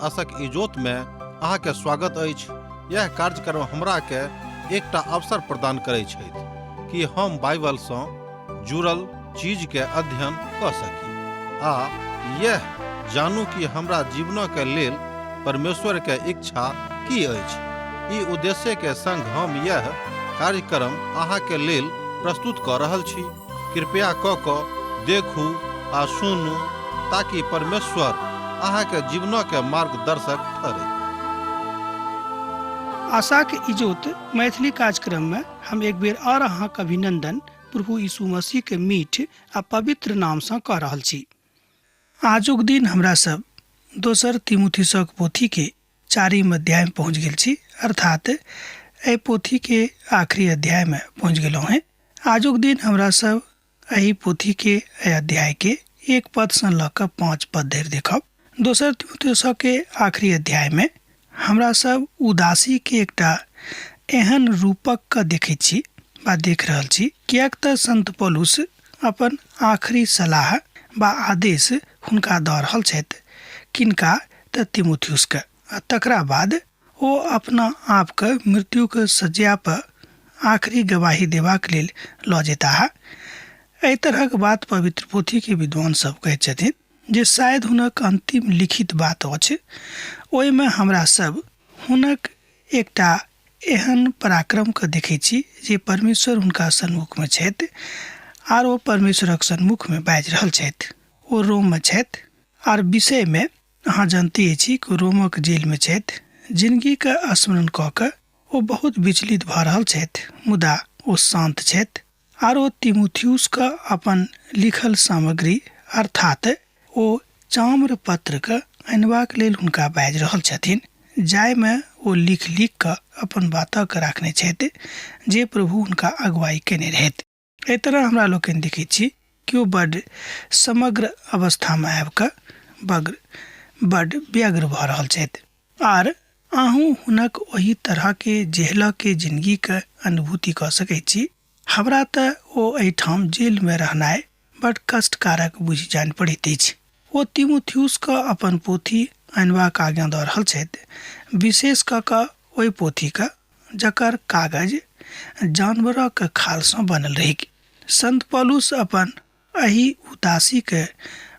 आशक इजोत में अहाँ के स्वागत अछि। यह कार्यक्रम हमरा के एकटा अवसर प्रदान करै छथि कि हम बाइबल सँ जुड़ल चीज के अध्ययन कऽ सकी आ यह जानू कि हमरा जीवन के लेल परमेश्वर के इच्छा की अछि। ई उद्देश्य के संग हम यह कार्यक्रम अहाँ के लेल प्रस्तुत कऽ रहल छी। कृपया कऽ कऽ देखू आ सुनू ताकि परमेश्वर अहाँके जीवनके मार्गदर्शक ठहरै। आशाक इजोत मैथिली कार्यक्रम में हम एक बेर और अहाँक अभिनंदन प्रभु यीशु मसीह के मीठ आ पवित्र नाम सँ कऽ रहल छी। आजुक दिन हमरा सब दोसर तिमुथिसक पोथी के चारिम अध्याय में पहुँच गेल छी, अर्थात एहि पोथी के आखिरी अध्याय में पहुँच गेलहुँ हैं। आजुक दिन हमरा सब एहि पोथी के एहि अध्याय के एक पद सँ लऽ कऽ 5 पद धरि देखब। दोसर तिमुथियुस के आखिरी अध्याय में हमरा सब उदासी के एकटा एहन रूपक के देखैत छी बा देख रहल छी, किएक तऽ संत पौलुस अपन आखिरी सलाह बा आदेश हुनका दऽ रहल छथि, किनका तऽ तिमुथियुस के, आ तकरा बाद ओ अपना आपके मृत्युके सज्जा पर आखिरी गवाही देबाक लेल लऽ जेताह। एहि तरहक बात पवित्र पोथीके विद्वान सब कहैत छथिन जे शायद हुनक अंतिम लिखित बात अछि। ओहिमे हमरा सब हुनक एकटा एहन पराक्रमके देखैत छी जे परमेश्वर हुनका सन्मुखमे छथि आर ओ परमेश्वरक सन्मुखमे बाजि रहल छथि। ओ रोममे छथि आर विषयमे अहाँ जनते छी कि रोमक जेलमे छथि। जिनगीके स्मरण कऽ कऽ ओ बहुत विचलित भऽ रहल छथि, मुदा ओ शान्त छथि आर ओ तिमुथियुसके अपन लिखल सामग्री अर्थात ओ चाम्र पत्रके अनबाक लेल हुनका बाजि रहल छथिन, जाहिमे ओ लिख लिख कऽ अपन बातके राखने छथि जे प्रभु हुनका अगुवाई केने रहथि। एहि तरह हमरा लोकनि देखैत छी कि ओ बड्ड समग्र अवस्थामे आबि कऽ बड्ड व्यग्र भऽ रहल छथि आर अहूँ हुनक ओहि तरहके जेहलके जिनगीके अनुभूति कऽ सकैत छी। हमरा तऽ ओ एहिठाम जेलमे रहनाइ बड्ड कष्टकारक बुझि जानि पड़ैत अछि। ओ तिमुथियुसके अपन पोथी अनबाक आज्ञा दऽ रहल छथि, विशेष कऽ कऽ ओहि पोथीके जकर कागज जानवरक खालसँ बनल रहैक। संत पौलुस अपन एहि उदासीके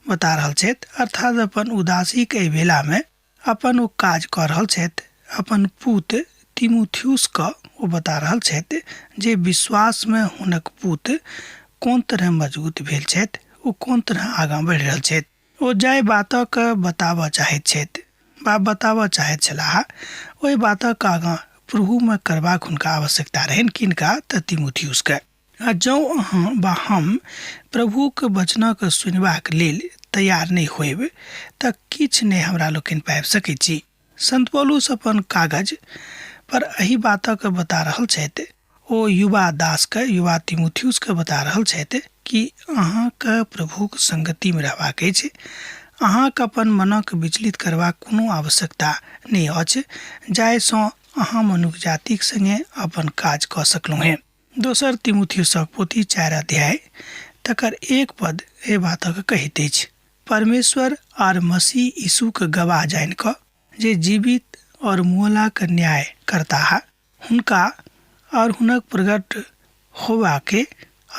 बता रहल छथि, अर्थात अपन उदासीके एहि बेलामे अपन ओ काज कऽ रहल छथि। अपन पूत तिमुथियुसके ओ बता रहल छथि जे विश्वासमे हुनक पूत कोन तरह मजबूत भेल छथि, ओ कोन तरह आगाँ बढ़ि रहल छथि। ओ जाहि बातक बताबऽ चाहैत छथि वा बताबऽ चाहैत छलाह, ओहि बातक आगाँ प्रभुमे करबाक हुनका आवश्यकता रहनि। किनका? तऽ तिमुथियुसके। आ जँ अहाँ वा हम प्रभुक वचनक सुनबाक लेल तैयार नहि होयब तऽ किछु नहि हमरा लोकनि पाबि सकैत छी। संत पौलुस अपन कागज पर एहि बातक बता रहल छथि। ओ युवा दासके, युवा तिमुथियुसके बता रहल छथि कि अहाँके प्रभुक संगतिमे रहबाक अछि। अहाँके अपन मनक विचलित करबाक कोनो आवश्यकता नहि अछि, जाहिसँ अहाँ मनुख जातिक संगे अपन काज कऽ सकलहुँ हेँ। दोसर तिमुथियुसक पोथी 4 अध्याय तकर 1 पद एहि बातक कहैत अछि, परमेश्वर आर मसीह यीशुक गवाह जानि कऽ जे जीवित और मुअलाक न्याय करताह, हुनका और हुनक प्रकट होबाके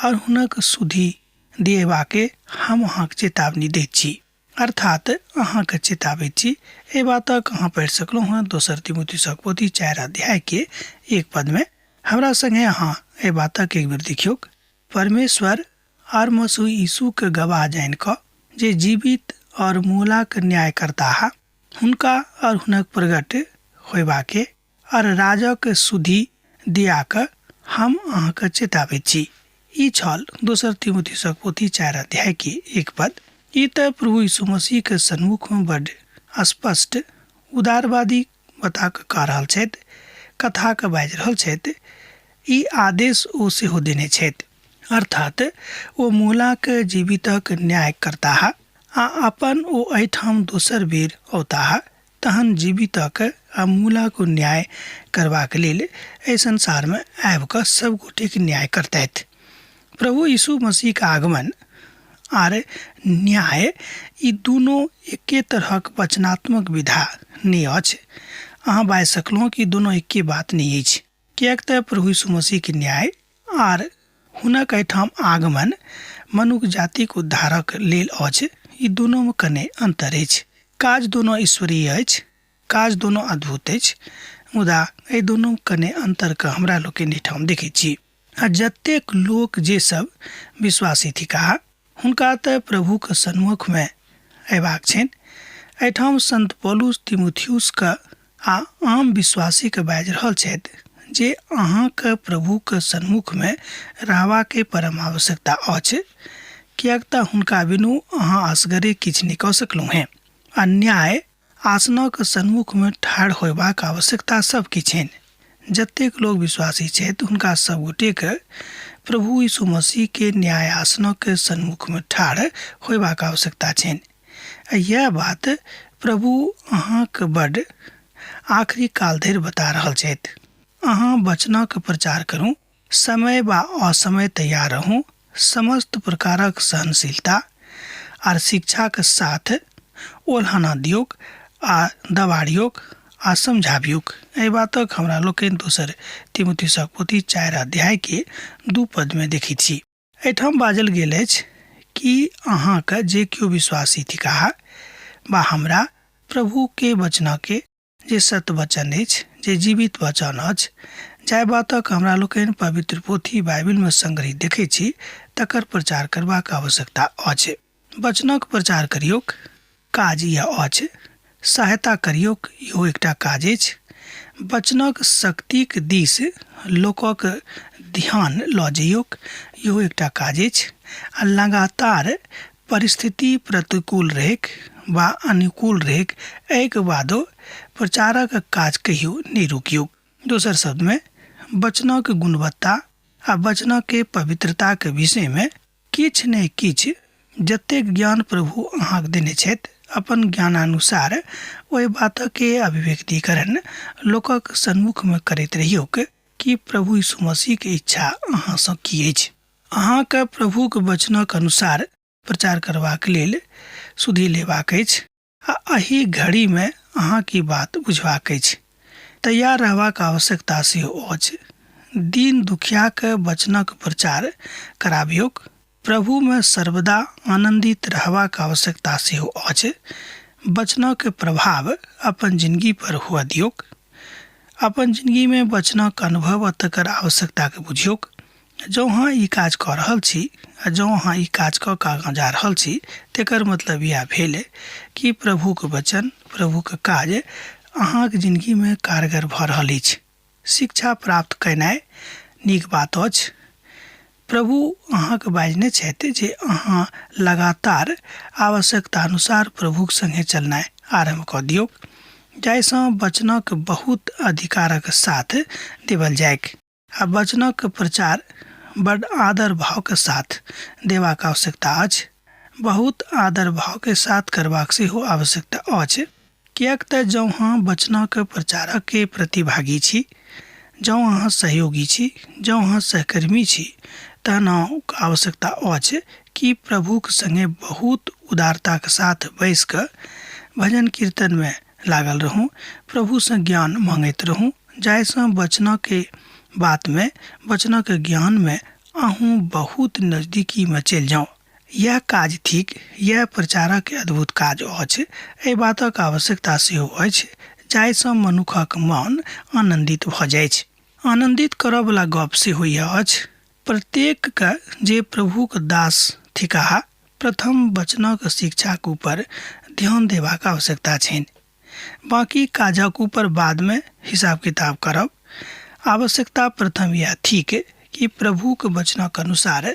और हुनक सुधि दिएबाके हम अहाँके चेतावनी दैत छी। अर्थात अहाँके चेताबैत छी। एहि बातक अहाँ पढ़ि सकलहुँ हँ दोसर तिमुथियुसक पोथी 4 अध्याय के 1 पद में। हमरा संगे अहाँ एहि बातक एक बेर देखियौक। परमेश्वर और मसीह यीशु के गवाह जानि कऽ जे जीवित और मुअलाक न्याय करताह, हुनका और हुनक प्रकट होयबाके और राजक सुधि दिया कऽ हम अहाँके चेताबैत छी। ई छल दोसर तिमुथियुसक पोथी 4 अध्याय के 1 पद। ई तऽ प्रभु यीशु मसीह के सन्मुख में बड्ड स्पष्ट उदारवादी बता कऽ कह रहल छथि, कथा के बाजि रहल छथि। ई आदेश ओ सेहो देने छथि, अर्थात ओ मुअलाक जीवितक न्याय करताह आ अपन ओ एहिठाम दोसर बेर औताह, तहन जीवितक आ मुअलाक न्याय करबाक लेल एहि संसारमे आबि कऽ सब गोटेक न्याय करतथि। प्रभु यीशु मसीहक आगमन आर न्याय ई दुनू एके तरहक वचनात्मक विधा नहि अछि। अहाँ बाजि सकलहुँ कि दुनू एक्के बात नहि अछि, किएक तऽ प्रभु यीशु मसीहके न्याय आर हुनक एहिठाम आगमन मनुख जातिक उद्धारक लेल अछि, ई दुनूमे कने अन्तर अछि। काज दुनू ईश्वरीय अछि, काज दुनू अद्भुत अछि, मुदा एहि दुनूमे कने अन्तरके हमरा लोकनि एहिठाम देखै छी। आ जतेक लोक जे सब विश्वासी थिकाह हुनका तऽ प्रभुके सन्मुखमे अयबाक छनि। एहिठाम संत पौलुस तिमुथियुसके आ आम विश्वासीके बाजि रहल छथि जे अहाँके प्रभुके सन्मुखमे रहबाके परम आवश्यकता अछि, किएक तऽ हुनका बिनु अहाँ असगरे किछु नहि कऽ सकलहुँ हेँ। आ न्याय आसनक सन्मुखमे ठाढ़ होयबाक आवश्यकता सबके छनि। जतेक लोक विश्वासी छथि हुनका सब गोटेके प्रभु यीशु मसीहके न्याय आसनक सन्मुखमे ठाढ़ होयबाक आवश्यकता छनि। आ इएह बात प्रभु अहाँके बड्ड आखिरी काल धरि बता रहल छथि। अहाँ वचनक प्रचार करू, समय वा असमय तैयार रहू, समस्त प्रकारक सहनशीलता आर शिक्षाक साथ ओल्हाना दियौक आ दबाड़ियौक आ समझाबियौक। एहि बातक हमरा लोकनि दोसर तिमुथियुसक पोथी 4 अध्याय के 2 पद में देखैत छी। एहिठाम बाजल गेल अछि कि अहाँके जे केओ विश्वासी थिकाह वा हमरा प्रभु के वचनके जे सत्य वचन अछि, जे जीवित वचन अछि, जाहि बातक हमरा लोकनि पवित्र पोथी बाइबिलमे संग्रहित देखैत छी, तकर प्रचार करबाक आवश्यकता अछि। वचनक प्रचार करियौक, काज इएह अछि। सहायता करियौक, इहो एकटा काज अछि। वचनक शक्तिक दिस लोकक ध्यान लऽ जइयौक, इहो एकटा काज अछि। आ लगातार परिस्थिति प्रतिकूल रहैक वा अनुकूल रहैक, एहिके बादो प्रचारक काज कहियो नहि रोकियौक। दोसर शब्दमे वचनक गुणवत्ता आ वचनके पवित्रताके विषयमे किछु ने किछु जतेक ज्ञान प्रभु अहाँके देने छथि, अपन ज्ञानानुसार ओहि बातके अभिव्यक्तिकरण लोकक सन्मुखमे करैत रहियौक कि प्रभु यीशु मसीहके इच्छा अहाँसँ की अछि। अहाँके प्रभुक वचनक अनुसार प्रचार करबाक लेल सुधि लेबाक अछि आ एहि घड़ीमे अहाँके ई बात बुझबाक अछि। तैयार रहबाक आवश्यकता सेहो अछि। दीन दुखियाके वचनक प्रचार कराबियौक। प्रभुमे सर्वदा आनन्दित रहबाक आवश्यकता सेहो अछि। वचनक प्रभाव अपन जिनगी पर हुअ दियौक। अपन जिनगीमे वचनक अनुभव आ तकर आवश्यकताके बुझियौक। जँ अहाँ ई काज कऽ रहल छी आ जँ अहाँ ई काज कऽ कऽ आगाँ जा रहल छी, तेकर मतलब इएह भेल कि प्रभुक वचन, प्रभुक काज अहाँक जिनगीमे कारगर भऽ रहल अछि। शिक्षा प्राप्त कयनाइ नीक बात अछि। प्रभु अहाँके बाजने छथि जे अहाँ लगातार आवश्यकतानुसार प्रभुक सङ्गे चलनाइ आरम्भ कऽ दियौक, जाहिसँ वचनक बहुत अधिकारक साथ देबल जाइक। आ वचनक प्रचार बड आदर भावके साथ देबाक आवश्यकता अछि। बहुत आदर भावके साथ करबाक सेहो आवश्यकता अछि, किएक तऽ जँ अहाँ वचनक प्रचारकके प्रतिभागी छी, जँ अहाँ सहयोगी छी, जँ अहाँ सहकर्मी छी, तहन अहाँके आवश्यकता अछि कि प्रभुक सङ्गे बहुत उदारताके साथ बैस कऽ भजन कीर्तनमे लागल रहू, प्रभुसँ ज्ञान माँगैत रहू, जाहिसँ वचनके बातमे, वचनक ज्ञानमे अहूँ बहुत नजदीकीमे चलि जाउ। इएह काज थिक, इएह प्रचारक अद्भुत काज अछि। एहि बातक आवश्यकता सेहो अछि जाहिसँ मनुखक मन आनन्दित भऽ जाइछ। आनन्दित करऽवला गप सेहो इएह अछि। प्रत्येकके जे प्रभुक दास थिकाह, प्रथम वचनक शिक्षाक ऊपर ध्यान देबाक आवश्यकता छनि। बाँकी काजक ऊपर बादमे हिसाब किताब करब। आवश्यकता प्रथम इएह थिक कि प्रभुक वचनक अनुसार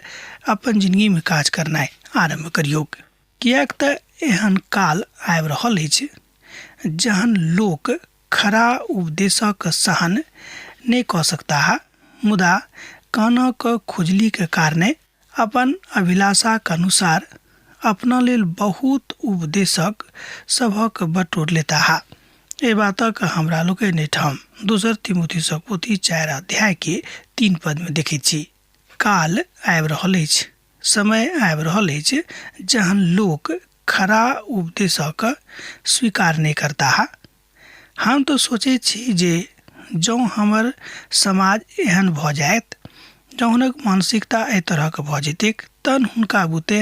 अपन जिनगीमे काज करनाइ आरम्भ करियौक। किएक तऽ एहन काल आबि रहल अछि जहन लोक खरा उपदेशक सहन नहि कऽ सकताह, मुदा कानक खुजलीके कारणे अपन अभिलाषाक अनुसार अपना लेल बहुत उपदेशक सभक बटोर लेताह। एहि बातक हमरा लोकनि एहिठाम दोसर तिमुथियुसक पोथी 4 अध्याय के 3 पद में देखैत छी। काल आबि रहल अछि, समय आबि रहल अछि जहन लोक खरा उपदेशक स्वीकार नहि करताह। हम तऽ सोचै छी जे जँ हमर समाज एहन भऽ जायत, जँ हुनक मानसिकता एहि तरहक भऽ जेतैक, तहन हुनका बुते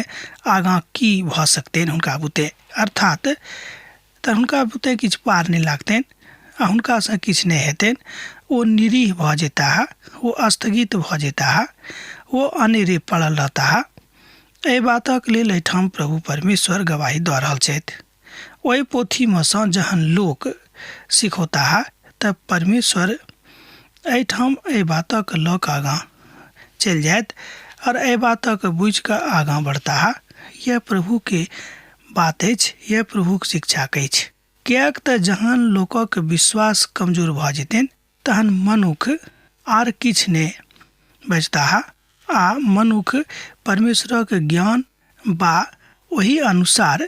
आगाँ की भऽ सकतनि हुनका बुते, अर्थात तऽ हुनका बुते किछु पार नहि लागतनि आ हुनकासँ किछु नहि हेतनि। ओ निरीह भऽ जेताह, ओ स्थगित भऽ जेताह, ओ अनेरे पड़ल रहताह। एहि बातक लेल एहिठाम प्रभु परमेश्वर गवाही दऽ रहल छथि। ओहि पोथीमे सँ जहन लोक सिखौताह तऽ परमेश्वर एहिठाम एहि बातक लऽ कऽ आगाँ चलि जायत आओर एहि बातक बुझि कऽ आगाँ बढ़ताह। यह प्रभुके बात अछि, यह प्रभुक शिक्षाक अछि। किएक तऽ जहन लोकक विश्वास कमजोर भऽ जेतनि तहन मनुख आर किछु नहि बजताह आ मनुख परमेश्वरक ज्ञान बा ओहि अनुसार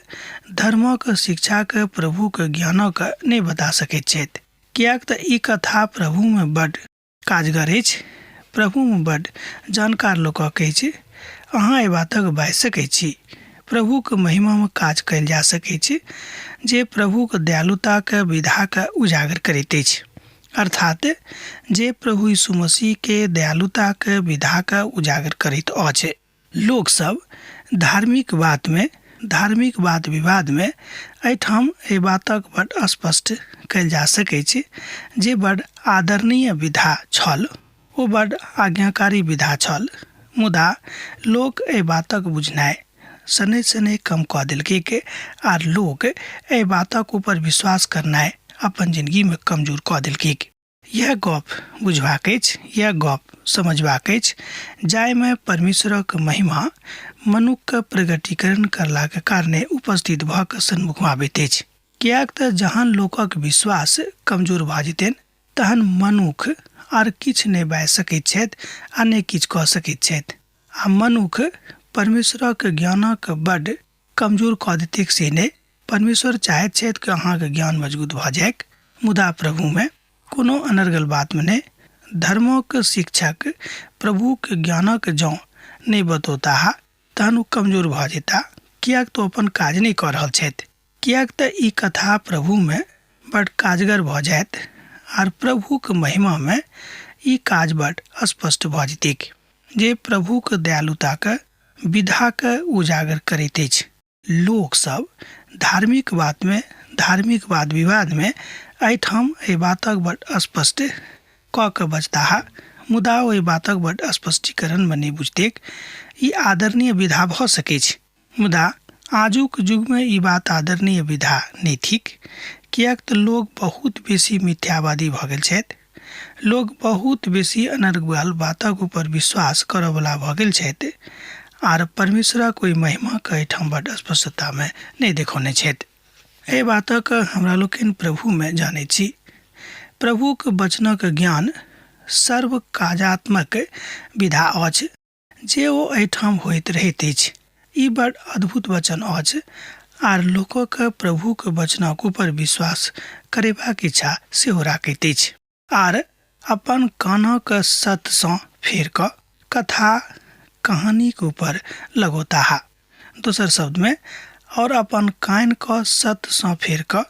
धर्मक शिक्षाक प्रभुक ज्ञानक नहि बता सकैत छथि। किएक तऽ ई कथा प्रभुमे बड्ड काजगर अछि, प्रभुमे बड्ड जानकार लोकक अछि। अहाँ एहि बातक बाजि सकैत छी। प्रभुक महिमामे काज कयल जा सकैत जे प्रभुक दयालुताक विधाके उजागर करैत अछि, अर्थात जे प्रभु यीशु मसीहके दयालुताक विधाके उजागर करैत अछि। लोकसभ धार्मिक बातमे, धार्मिक वाद विवादमे एहिठाम एहि बातक बड्ड स्पष्ट कयल जा सकैछ जे बड्ड आदरणीय विधा छल, ओ बड्ड आज्ञाकारी विधा छल, मुदा लोक एहि बातक बुझनाइ शनैः शनैः कम कऽ देलकैक आर लोक एहि बातक ऊपर विश्वास करनाइ अपन जिनगीमे कमजोर कऽ देलकैक। इएह गप बुझबाक अछि, इएह गप समझबाक अछि, जाहिमे परमेश्वरक महिमा मनुक्खके प्रगटीकरण करलाक कारणे उपस्थित भऽ कऽ सन्मुखमे आबैत अछि। किएक तऽ जहन लोकक विश्वास कमजोर भऽ जेतनि तहन मनुख आर किछु नहि बाजि सकैत छथि आ नहि किछु कऽ सकैत छथि आ मनुख परमेश्वरक ज्ञानक बड्ड कमजोर कऽ देतैक से नहि। परमेश्वर चाहैत छथि कि अहाँके ज्ञान मजबूत भऽ जाइक, मुदा प्रभुमे कोनो अनर्गल बातमे नहि। धर्मक शिक्षक प्रभुक ज्ञानक जँ नहि बतौताह तहन ओ कमजोर भऽ जेताह, किएक तऽ ओ अपन काज नहि कऽ रहल छथि। किएक तऽ ई कथा प्रभुमे बड्ड काजगर भऽ जायत आर प्रभुक महिमामे ई काज बड्ड स्पष्ट भऽ जेतैक जे प्रभुक दयालुताक विधाके उजागर करैत अछि। लोकसभ धार्मिक बातमे, धार्मिक वाद विवादमे एहिठाम एहि बातक बड्ड स्पष्ट कऽ कऽ बजताह, मुदा ओहि बातक बड्ड स्पष्टीकरणमे नहि बुझतैक। ई आदरणीय विधा भऽ सकैछ, मुदा आजुक युगमे ई बात आदरणीय विधा नहि थिक, किएक तऽ लोक बहुत बेसी मिथ्यावादी भऽ गेल छथि। लोक बहुत बेसी अनर्गल बातक ऊपर विश्वास करऽवला भऽ गेल छथि आर परमेश्वरक ओहि महिमाके एहिठाम बड्ड स्पष्टतामे नहि देखौने छथि। एहि बातक हमरा लोकनि प्रभुमे जानैत छी। प्रभुक वचनक ज्ञान सर्व काजात्मक विधा अछि जे ओ एहिठाम होइत रहैत अछि। ई बड़ अद्भुत वचन अछि आर लोकक प्रभुक वचनक ऊपर विश्वास करेबाक इच्छा सेहो राखैत अछि। आर अपन कानक सतसँ फेर कऽ कथा कहानीक ऊपर लगौताह। दोसर शब्दमे, और अपन कानके सतसँ फेर कऽ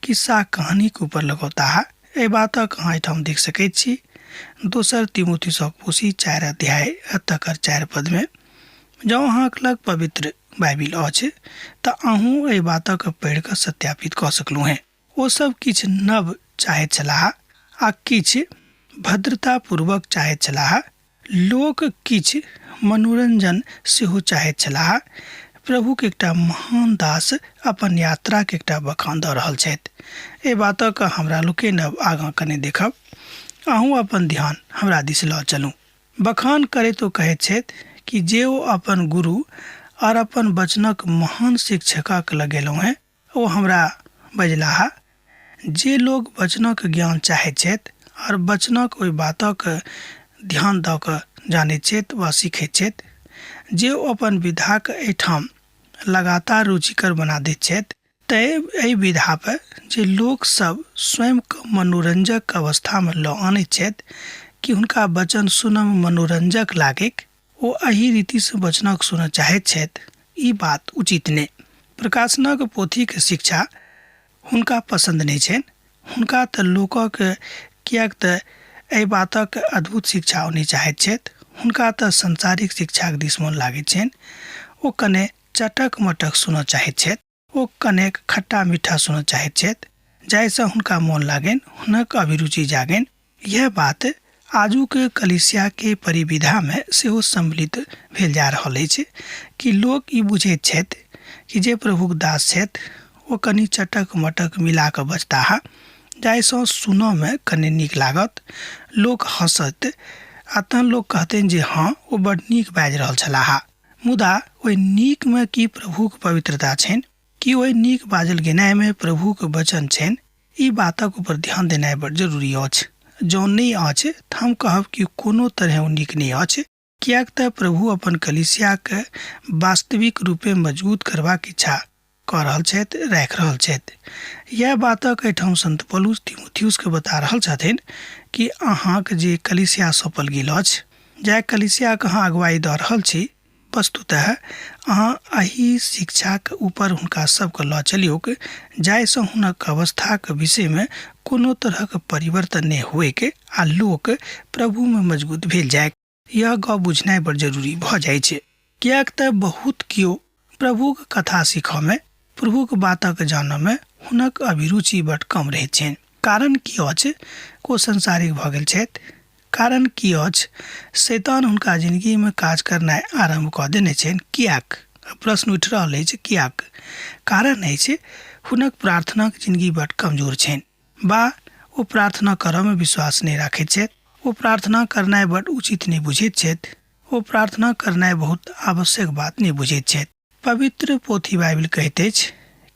किस्सा कहानीक ऊपर लगौताह। एहि बातक अहाँ एहिठाम देख सकैत छी दोसर तिमोथीसक पोथी 4 अध्याय आ तकर 4 पदमे। जँ अहाँक लग पवित्र बाइबिल अछि तऽ अहूँ एहि बातक पढ़ि कऽ सत्यापित कऽ सकलहुँ हेँ। ओ सब किछु नव चाहैत छलाह आ किछु भद्रतापूर्वक चाहैत छलाह। लोक किछु मनोरंजन सेहो चाहैत छलाह। प्रभुक एकटा महान दास अपन यात्राक एकटा बखान दऽ रहल छथि। एहि बातक हमरा लोकनि अब आगाँ कने देखब। अहूँ अपन ध्यान हमरा दिस लऽ चलू। बखान करैत ओ कहैत छथि कि जे ओ अपन गुरु आर अपन वचनक महान शिक्षकक लग गेलहुँ हेँ, ओ हमरा बजलाह, जे लोक वचनक ज्ञान चाहैत छथि आर वचनक ओहि बातक ध्यान दऽ कऽ जानैत छथि वा सीखैत छथि, जे ओ अपन विधाक एहिठाम लगातार रुचिकर बना दैत छथि, तै एहि विधापर जे लोकसभ स्वयंके मनोरञ्जक अवस्थामे लऽ आनैत छथि कि हुनका वचन सुनऽमे मनोरञ्जक लागैक, ओ एहि रीतिसँ वचनक सुनऽ चाहैत छथि, ई बात उचित नहि। प्रकाशनक पोथीक शिक्षा हुनका पसन्द नहि छनि। हुनका तऽ लोकक किएक तऽ एहि बातक अद्भुत शिक्षा ओ नहि चाहैत छथि। हुनका तऽ संसारिक शिक्षाक दिस मोन लागैत छनि। ओ कने चटक मटक सुनऽ चाहैत छथि। ओ कनेक खट्टा मीठा सुनऽ चाहैत छथि जाहिसँ हुनका मोन लागनि, हुनक अभिरुचि जागनि। इएह बात आजुक कलीसियाके परिविधामे सेहो सम्मिलित भेल जा रहल अछि कि लोक ई बुझैत छथि कि जे प्रभुक दास छथि ओ कनि चटक मटक मिला कऽ बजताह जाहिसँ सुनऽमे कनि नीक लागत, लोक हँसत आ तहन लोक कहतनि जे हँ ओ बड्ड नीक बाजि रहल छलाह। मुदा ओहि नीकमे की प्रभुक पवित्रता छनि? की ओहि नीक बाजल गेनाइमे प्रभुक वचन छनि? ई बातक ऊपर ध्यान देनाइ बड़ जरूरी अछि। जँ नहि अछि तऽ हम कहब कि कोनो तरहें ओ नीक नहि अछि, किएक तऽ प्रभु अपन कलीसियाकेँ वास्तविक रूपेँ मजगूत करबाक इच्छा कऽ रहल छथि, राखि रहल छथि। इएह बातक एहिठाम संत पौलुस तीमुथियुसकेँ बता रहल छथिन कि अहाँक जे कलीसिया सौंपल गेल अछि, जाहि कलीसियाक अहाँ अगुवाई दऽ रहल छी, वस्तुतः अहाँ एहि शिक्षाक ऊपर हुनका सभकेँ लऽ चलियौक जाहिसँ हुनक अवस्थाक विषयमे कोनो तरहक परिवर्तन नहि होइक आ लोक प्रभुमे मजगूत भेल जाय। यह गप बुझनाइ बड़ जरूरी भऽ जाइ छै, किएक तऽ बहुत केओ प्रभुक कथा सीखऽमे, प्रभुक बातक जानऽमे हुनक अभिरुचि बड़ कम रहैत छनि। कारण की अछि? ओ संसारिक भऽ गेल छथि। कारण की अछि? शैतान हुनका जिनगीमे काज करनाइ आरम्भ कऽ देने छनि। किएक? प्रश्न उठि रहल अछि किएक? कारण अछि हुनक प्रार्थनाक जिनगी बड़ कमजोर छनि बा ओ प्रार्थना करऽमे विश्वास नहि राखैत छथि। ओ प्रार्थना करनाइ बड़ उचित नहि बुझैत छथि। ओ प्रार्थना करनाइ बहुत आवश्यक बात नहि बुझैत छथि। पवित्र पोथी बाइबिल कहैत अछि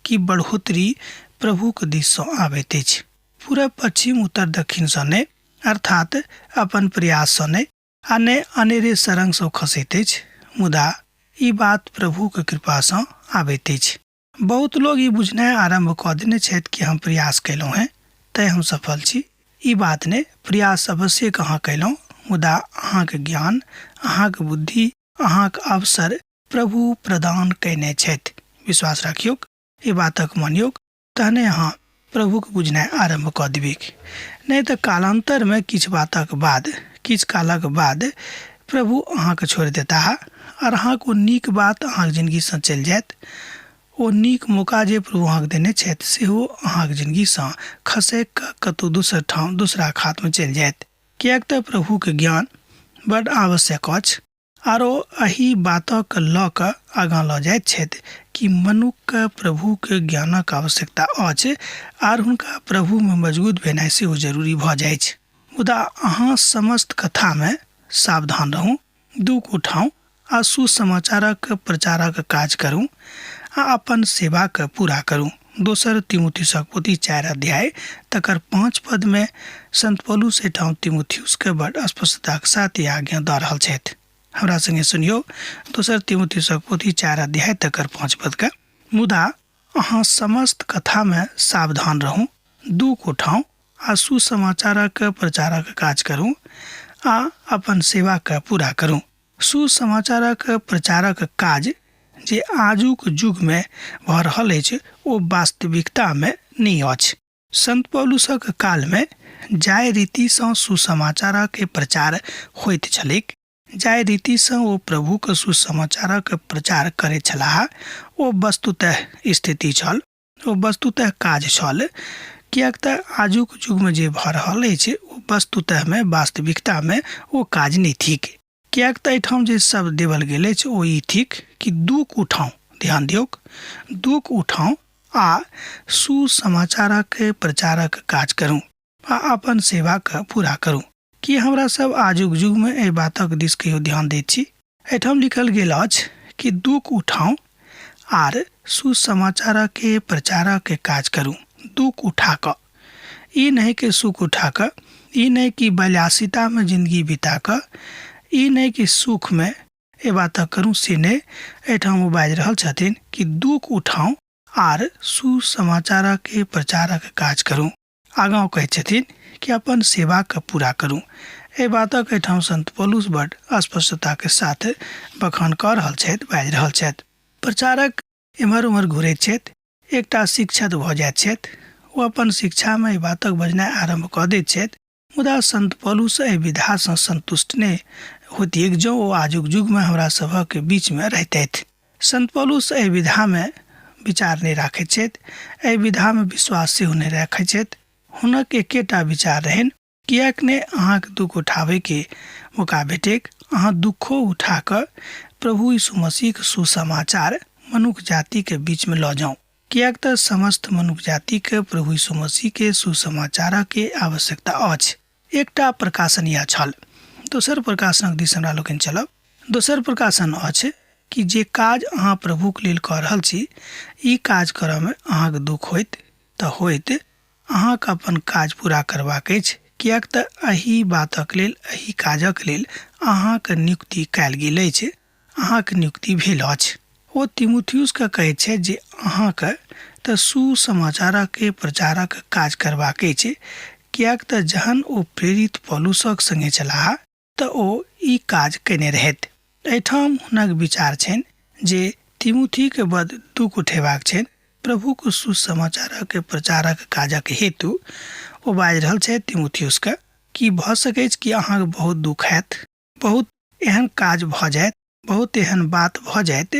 कि बढ़ोतरी प्रभुक दिससँ आबैत अछि, पूरब पश्चिम उत्तर दक्षिणसँ नहि, अर्थात अपन प्रयाससँ नहि आ ने अनेरे सरंगसँ खसैत अछि, मुदा ई बात प्रभुक कृपासँ आबैत अछि। बहुत लोग ई बुझनाइ आरम्भ कऽ देने छथि कि हम प्रयास कयलहुँ हेँ तैँ हम सफल छी। ई बात नहि, प्रयास अवश्यक अहाँ कयलहुँ, मुदा अहाँक ज्ञान, अहाँक बुद्धि, अहाँक अवसर प्रभु प्रदान कयने छथि। विश्वास राखियौक, ई बातक मानियौक, तहने अहाँ प्रभुक बुझनाइ आरम्भ कऽ देबैक। नहि तऽ कालान्तरमे किछु बातक बाद, किछु कालक बाद प्रभु अहाँके छोड़ि देताह आर अहाँके ओ नीक बात अहाँके जिनगीसँ चलि जायत। ओ नीक मौका जे प्रभु अहाँके देने छथि सेहो अहाँके जिनगीसँ खसकि कऽ कतहु दोसर ठाम दोसरा खातमे चलि जायत। किएक तऽ प्रभुके ज्ञान बड्ड आवश्यक अछि। आरो एहि बातक लऽ कऽ आगाँ लऽ जाइत छथि कि मनुक्खकेँ प्रभुक ज्ञानक आवश्यकता अछि आर हुनका प्रभुमे मजगूत भेनाइ सेहो जरूरी भऽ जाइछ। मुदा अहाँ समस्त कथामे सावधान रहू, दुःख उठाउ आ सुसमाचारक प्रचारक काज करू आ अपन सेवाक पूरा करू। दोसर तिमुथियुसक पोथी 4 अध्याय तकर 5 पदमे संत पौलुस एहिठाम तिमुथियुसके बड स्पष्टताक साथ ई आज्ञा दऽ रहल छथि। हमरा संगे सुनियौ दोसर तिमुथियुसक पोथी 4 अध्याय तकर 5 पदके। मुदा अहाँ समस्त कथामे सावधान रहू, दुःख उठाउ आ सुसमाचारक प्रचारक काज करू आ अपन सेवाके पूरा करू। सुसमाचारक प्रचारक काज जे आजुक युगमे भऽ रहल अछि ओ वास्तविकतामे नहि अछि। संत पौलुसक कालमे जाहि रीतिसँ सुसमाचारक प्रचार होइत छलैक, जाहि रीतिसँ ओ प्रभुक सुसमाचारक प्रचार करैत छलाह ओ वस्तुतः स्थिति छल, ओ वस्तुतः काज छल। किएक तऽ आजुक युगमे जे भऽ रहल अछि ओ वस्तुतःमे वास्तविकतामे ओ काज नहि थिक। किएक तऽ एहिठाम जे शब्द देवल गेल अछि ओ ई थिक कि दुःख उठाउ, ध्यान दियौक, दुःख उठाउ आ सुसमाचारक प्रचारक काज करू आ अपन सेवाके पूरा करू। की हमरा सब आजुक युगमे एहि बातक दिस कहियो ध्यान दैत छी? एहिठाम लिखल गेल अछि कि दुःख उठाउ आर सुसमाचारक प्रचारक काज करू, दुःख उठा कऽ। ई नहि कि सुख उठा कऽ, ई नहि कि बल्यासितामे जिन्दगी बिता कऽ, ई नहि कि सुखमे एहि बातक करू से नहि। एहिठाम ओ बाजि रहल छथिन कि दुःख उठाउ आर सुसमाचारक प्रचारक काज करू। आगाँ ओ कहैत छथिन कि अपन सेवाके पूरा करू। एहि बातक एहिठाम संत पौलुस बड स्पष्टताके साथ बखान कऽ रहल छथि, बाजि रहल छथि। प्रचारक एम्हर ओम्हर घुरैत छथि, एकटा शिक्षक भऽ जाइत छथि, ओ अपन शिक्षामे एहि बातक बजनाइ आरम्भ कऽ दैत छथि। मुदा संत पौलुस एहि विधासँ संतुष्ट नहि होतिक जँ ओ आजुक युगमे हमरा सभक बीचमे रहितथि। संत पौलुस एहि विधामे विचार नहि राखैत छथि, एहि विधामे विश्वास सेहो नहि राखैत छथि। हुनक एकेटा विचार रहनि, किएक नहि अहाँके दुःख उठाबैके मौका भेटैक, अहाँ दुःखो उठा कऽ प्रभु यीशु मसीहके सुसमाचार मनुख जातिके बीचमे लऽ जाउ। किएक तऽ समस्त मनुख जातिके प्रभु यीशु मसीहके सुसमाचारके आवश्यकता अछि। एकटा प्रकाशन इएह छल। दोसर प्रकाशनक दिस हमरा लोकनि चलब। दोसर प्रकाशन अछि कि जे काज अहाँ प्रभुक लेल कऽ रहल छी, ई काज करऽमे अहाँके दुःख होइत तऽ होइत, अहाँके अपन काज पूरा करबाक अछि, किएक तऽ एहि बातक लेल, एहि काजक लेल अहाँके नियुक्ति कयल गेल अछि, अहाँके नियुक्ति भेल अछि। ओ तिमुथियुसके कहैत छथि जे अहाँके तऽ सुसमाचारके प्रचारक काज करबाक अछि, किएक तऽ जहन ओ प्रेरित पौलुसक संगे छलाह तऽ ओ ई काज कयने रहथि। एहिठाम हुनक विचार छनि जे तिमुथीके बद दुःख उठेबाक छनि, प्रभुक सुसमाचारक प्रचारक काजक हेतु। ओ बाजि रहल छथि तिमुथियुसके कि भऽ सकैछ कि अहाँके बहुत दुःख हैत, बहुत एहन काज भऽ जायत, बहुत एहन बात भऽ जायत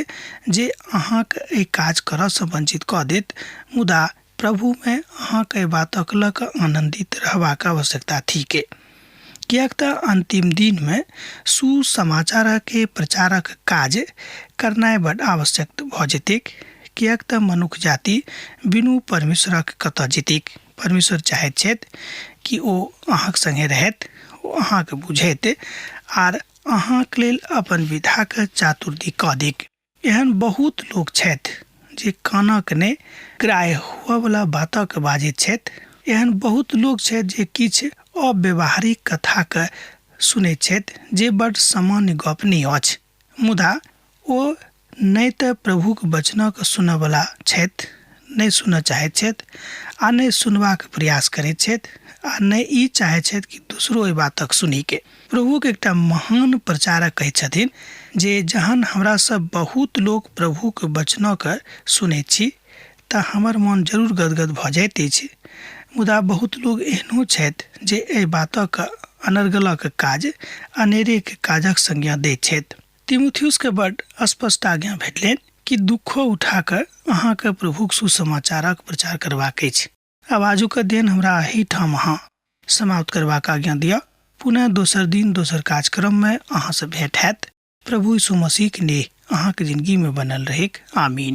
जे अहाँके एहि काज करऽसँ वञ्चित कऽ देत, मुदा प्रभुमे अहाँके एहि बातक लऽ कऽ आनन्दित रहबाक आवश्यकता थिक, किएक तऽ अन्तिम दिनमे सुसमाचारके प्रचारक काज करनाइ बड्ड आवश्यक भऽ जेतैक, किएक तऽ मनुख जाति बिनु परमेश्वरक कतऽ जेतैक। परमेश्वर चाहैत छथि कि ओ अहाँके सङ्गे रहथि, ओ अहाँके बुझैत आर अहाँके लेल अपन विधाके चातुर्य कऽ देक। एहन बहुत लोक छथि जे कानक नहि ग्राह्य हुअवला बातक बाजैत छथि। एहन बहुत लोक छथि जे किछु अव्यवहारिक कथाके सुनैत छथि जे बड्ड सामान्य गप नहि अछि, मुदा ओ नहि तऽ प्रभुक वचनक सुनऽवला छथि, नहि सुनऽ चाहैत छथि आ नहि सुनबाक प्रयास करैत छथि आ नहि ई चाहैत छथि कि दोसरो एहि बातक सुनीके। प्रभुक एकटा महान प्रचारक कहैत छथिन जे जहन हमरा सब बहुत लोक प्रभुक वचनक सुनैत छी तऽ हमर मन जरूर गदगद भऽ जाइत अछि, मुदा बहुत लोक एहनो छथि जे एहि बातक अनर्गलक काज अनेरेक काजक संज्ञा दैत छथि। तिमुथियुसके बड्ड स्पष्ट आज्ञा भेटलनि कि दुःखो उठा कऽ अहाँके प्रभुक सुसमाचारक प्रचार करबाक अछि। आब आजुक दिन हमरा एहिठाम अहाँ समाप्त करबाक आज्ञा दिअ। पुनः दोसर दिन दोसर कार्यक्रममे अहाँसँ भेंट हैत। प्रभु यीशु मसीहक नेह अहाँके जिनगीमे बनल रहैक। आमीन।